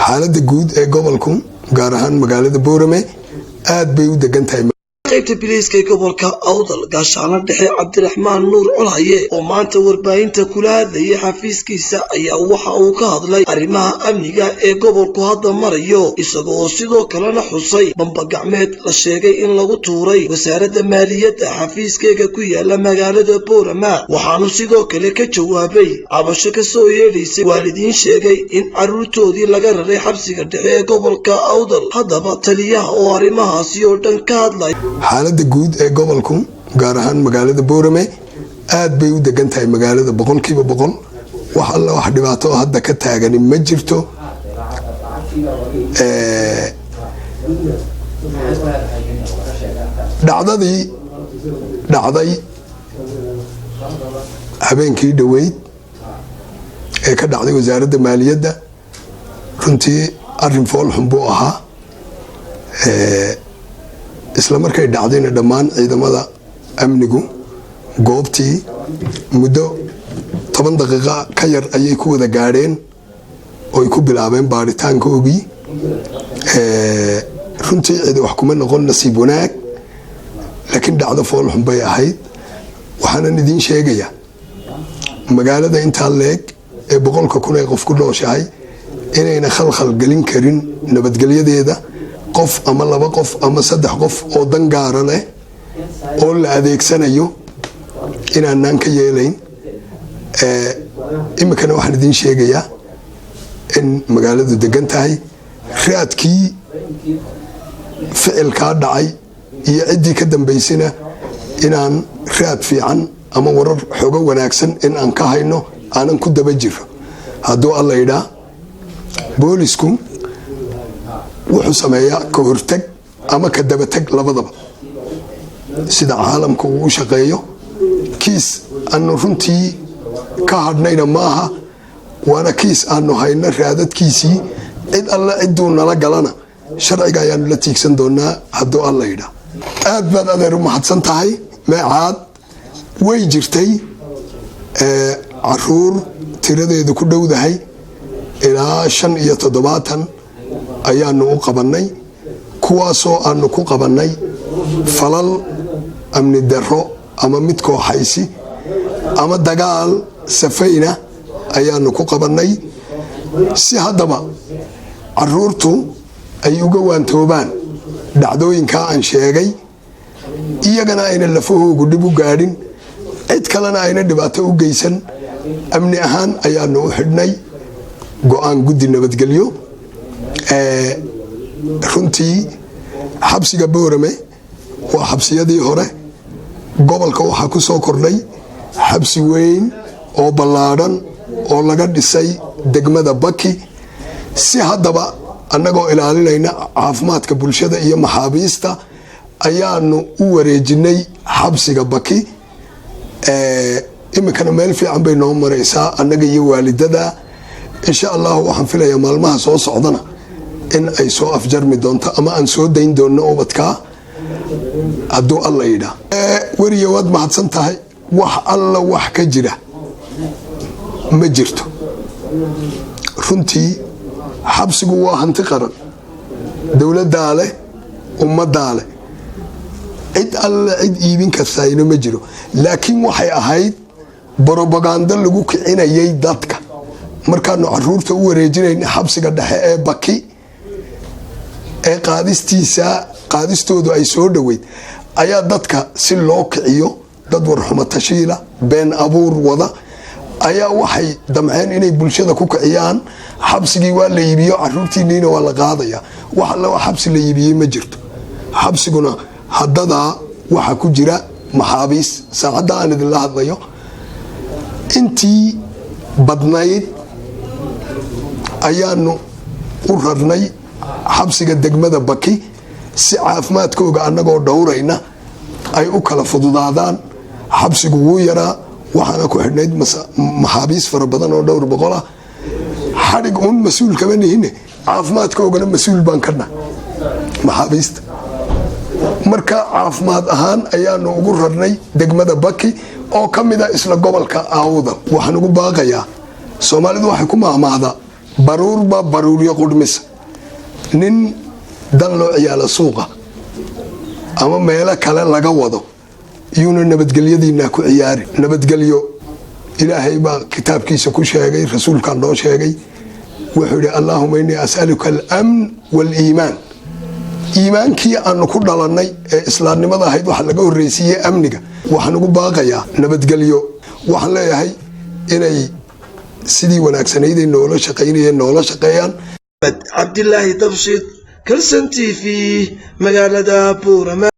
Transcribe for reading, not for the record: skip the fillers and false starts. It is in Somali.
Xaaladda guud ee gobolku, gaar ahaan magaalada Boorame, aad bay u degan tahay. Qaybta biliiska ee gobolka Awdal, gaashaano dhexe Cabdiraxmaan Nuur Colhaye, oo maanta warbaahinta kula hadlayay xafiiskiisa, ayaa waxa uu ka hadlay arrimaha amniga ee gobolku hadda marayo, isagoo sidoo kalena xusay bamba gacmeed la sheegay in lagu tuuray Wasaaradda Maaliyadda xafiiskeega ku yaala magaalada Boorama. Waxaanu sidoo kale ka jawaabay cabasho ka soo yeedhaysay waalidiin sheegay in carruurtoodii laga raray xabsiga dhexe ee gobolka Awdal. Haddaba taliyaha oo arrimahaasi oo dhan ka hadlay. Xaaladda guud ee gobolku, gaar ahaan magaalada Boorame, aad bay u degan tahay magaalada, 100%. Wax alla wax dhibaato hadda ka taagani ma jirto. Dhacdadii dhacday habeenkii dhoweyd ee ka dhacday Wasaaradda Maaliyadda runtii arrin foolxun buu ahaa. Isla markay dhacdayna dhammaan ciidamada amnigu goobtii muddo 10 daqiiqa ka yar ayay ku wada gaadheen oy ku bilaabeen baaritaankoogii. Runtii cidi wax kuma noqon, nasiib wanaag, laakiin dhacdo foolxun bay ahayd. Waxaanan idiin sheegayaa, magaalada intaa leeg ee 100,000 ee qof ku nooshahay inayna khalkhal gelin karin nabadgelyadeeda qof ama laba qof ama saddex qof oo dan gaara leh oo la adeegsanayo inaanaan ka yeelayn. Iminkana waxaan idiin sheegayaa in magaaladu degan tahay. Raadkii ficilkaa dhacay iyo ciddii ka dambaysana inaan raad fiican ama warar xogo wanaagsan in aan ka hayno, aanan ku daba jiro hadduu Alla idhaa. Boolisku wuxuu sameeyaa ka hortag ama ka dabatag labadaba, sida caalamka uu u shaqeeyo. Kiis aanu runtii ka hadhnayna maaha, waana kiis aanu hayno raadadkiisii. Cid alle cidduu nala galana sharciga ayaanu la tiigsan doonaa hadduu Alla yidhaa. Aad baad, adeer, u mahadsan tahay. Meecaad way jirtay caruur tiradeedu ku dhowdahay ilaa 75 ayaanu u qabannay, kuwaasoo aanu ku qabannay falal amni darro ama mid kooxaysi ama dagaal safayna ayaanu ku qabannay. Si haddaba caruurtu ay uga waantoobaan dhacdooyinkaa aan sheegay, iyagana ayna lafahoogu dhib u gaadhin, cid kalena ayna dhibaato u geysan, amni ahaan ayaanu u xidhnay go-aan guddi nabadgelyo. Runtii xabsiga Boorame waa xabsiyadii hore. Gobolka waxaa ku soo kordhay xabsi weyn oo ballaadhan oo laga dhisay degmada Baki. Si haddaba annagoo ilaalinayna caafimaadka bulshada iyo maxaabiista ayaanu u wareejinay xabsiga Baki. Iminkana meel fiican bay noo maraysaa, annaga iyo waalidada. Insha Allahu waxaan filayaa maalmaha soo socdana in ay soo afjarmi doonto ama aan soo dayn doonno ubadkaa hadduu Alla yidhaa. Weriya, waad mahadsan tahay. Wax alla wax ka jira ma jirto. Runtii xabsigu waa hanti qaran, dowladdaa leh, ummaddaa leh. Cid alle cid iibin kartayna ma jiro, laakiin waxay ahayd brobagando lagu kicinayay dadka. Markaanu caruurta u wareejinayna xabsiga dhexe ee Baki ee qaadistiisa qaadistoodu ay soo dhoweyd, ayaa dadka si loo kiciyo, dad warxumo tashiila, been abuur wada ayaa waxay damceen inay bulshada ku kiciyaan: xabsigii waa la iibiyo, caruurtiiniina waa la qaadaya. Wax alle wax xabsi la iibiyey ma jirto. Xabsiguna haddadaa waxaa ku jira maxaabiis. Saacadda aan idinla hadlayo intii badnayd ayaanu u rarnay xabsiga degmada Baki, si caafimaadkooga annagoo dhowrayna ay u kala fududaadaan. Xabsigu wuu yaraa, waxaana ku xidhnayd maxaabiis fara badan oo dhowr boqol ah. Xadhig uun mas-uul kama nihine, caafimaadkoogana mas-uul baan ka nahay maxaabiista. Marka caafimaad ahaan ayaanu ugu rarnay degmada Baki oo ka mida isla gobolka Awdal. Waxaan ugu baaqayaa, Soomaalidu waxay ku mahmaahdaa Baruurba baruuryo qudhmisa. Nin dan loo ciyaala suuqa ama meelo kale laga wado yuuna nabadgelyadiinaa ku ciyaari. Nabadgelyo Ilaahay baa kitaabkiisa ku sheegay, rasuulkaa noo sheegay. Wuxuu yidhi: "اللهم إني أسألك الأمن والإيمان." Iimaankii aanu ku dhalannay ee islaamnimada ahayd waxaa laga horreysiiyey amniga. Waxaan ugu baaqayaa nabadgelyo. Waxaan leeyahay inay sidii wanaagsanayday noola shaqaynayeen noola shaqeeyaan. Cabdilaahi Dabshid, Kalsan TV, magaalada Buurama.